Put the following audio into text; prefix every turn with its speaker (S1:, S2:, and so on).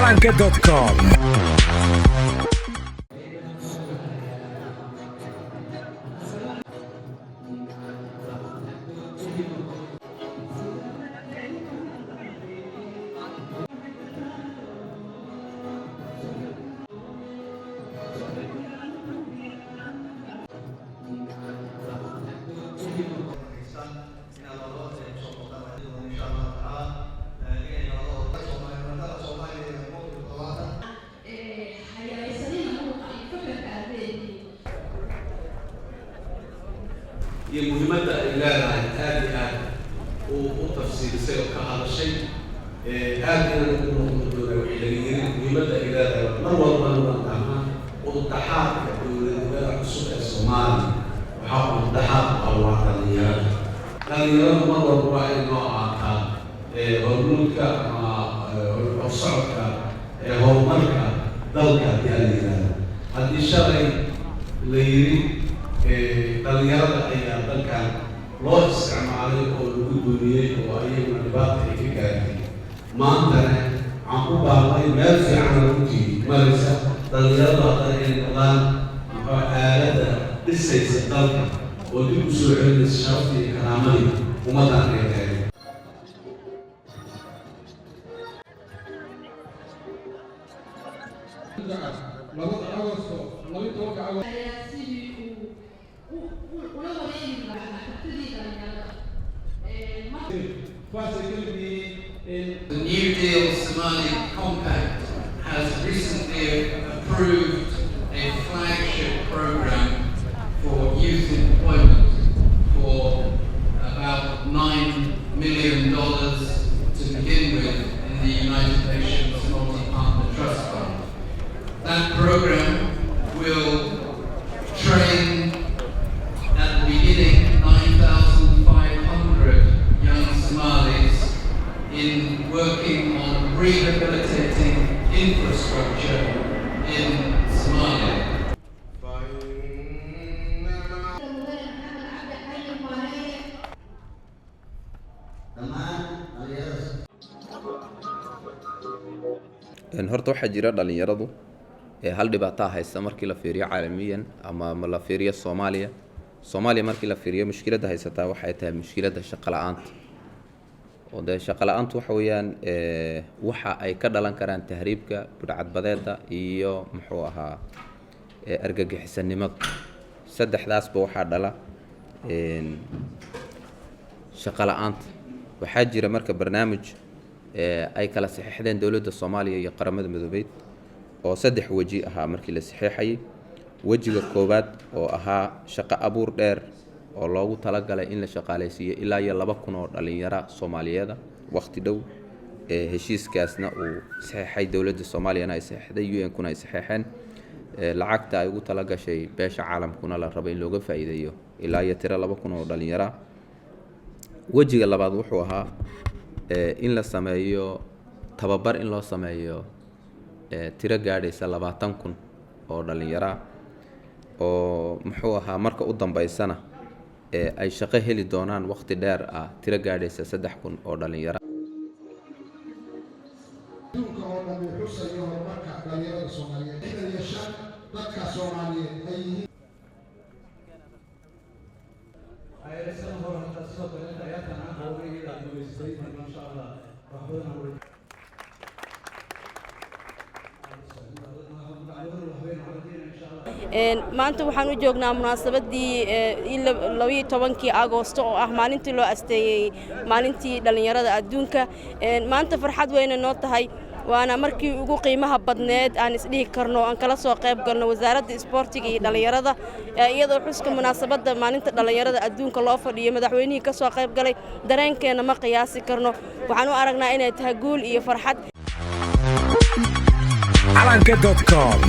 S1: Calanka.com.
S2: Iyo muhiimadda ay leedahay aada iyo aad u tafsiirisay oo ka hadashay. Aad inaan ugu noqon doona waxay laga yiri muhiimadda ay leedahay mar walbana waan dhahnaa, udubdhaxaadka dowladnimada cusub ee Soomaaliya waxaa udubdhaxaad u ah waa dhalinyarada. Dhalinyaradu mar walba waa inay noo ahaataa hormuudka ama horsocodka ee horumarka dalka. Haddii aan la yidhaahdo, haddii shalay la yiri dhalinyarada ayaa dalkan loo isticmaalay oo lagu duumiyey oo ayaguna dhibaata ay ka gaartay, maantana waxaan ku baaqnay meel fiican runtii maraysa dhalinyaradu haddana inay noqdaan muxuu aaladda dhisaysa dalka oo dib u soo celinaysa sharaftii iyo karaamadii ummaddan ay tahay.
S3: Ayaa sidii uu ula wareegi lahaa kartidii dhalinyarada.
S4: The New Deal Somali Compact has recently approved a flagship program for youth employment for about $9 million to begin with in the United Nations Multi-Partner Trust Fund. That program will train at the beginning 9,500 young Somalis in working on rehabilitating infrastructure in Somalia.
S3: Mudane Maxamed Cabdi Xayir Maareeye.
S5: Dhammaan dhalinyarada.
S6: Horta waxaa jira dhalinyaradu ee hal dhibaataa haysta markii la fiiriyo caalamiyan ama ma la fiiriyo Soomaaliya. Soomaaliya markii la fiiriyo, mushkiladda haysataa waxay tahay mushkiladda shaqo la-aanta, oo dee shaqo la-aantu waxa weeyaan waxa ay ka dhalan karaan tahriibka, budhcadbadeeda iyo muxuu ahaa argagixisanimada. Saddexdaasba waxaa dhala shaqo la-aanta. Waxaa jira marka barnaamij ay kala saxiixdeen dowladda Soomaaliya iyo Qaramada Midoobeyd oo saddex weji ahaa markii la saxiixayay. Wejiga koowaad oo ahaa shaqo abuur dheer oo loogu talagalay in la shaqaaleysiiyo ilaa iyo 2000 oo dhalinyaro Soomaaliyeeda waqti dhow, ee heshiiskaasna uu saxiixay dowladda Soomaaliyana ay saxiixday, UN kuna ay saxiixeen, lacagta ay ugu talagashay beesha caalamkuna la rabo in looga faa'iideeyo ilaa iyo tiro 2000 oo dhalinyaro ah. Wejiga labaad wuxuu ahaa in la sameeyo tababar, in loo sameeyo tiro gaadhaysa 20,000 oo dhalinyaro ah, oo muxuu ahaa marka u dambeysana ee ay shaqo heli doonaan waqti dheer ah tiro gaadhaysa 3000 oo dhalinyaro.
S7: Adduunka oo dhan uu xusayo horumarka dhalinyarada Soomaaliyeed, 65 dadka Soomaaliyeed ay yihiin.
S2: Sidoo kale ciyaartan aan qabay inaad guuleysatay marka insha Allah wax badan aan.
S8: Maanta waxaan u joognaa munaasabadii 12-kii Agoosto oo ah maalintii loo asteeyey maalintii dhallinyarada adduunka. Maanta farxad weyna noo tahay, waana markii ugu qiimaha badneed aan isdhihi karno aan kala soo qayb galno wasaaradda isboortiga iyo dhallinyarada, iyadoo xuska munaasabadda maalinta dhallinyarada adduunka loo fadhiyo, madaxweynihii ka soo qayb galay. Dareenkeenna ma qiyaasi karno. Waxaan u aragnaa inay tahay guul iyo farxad.
S1: Calanka.com.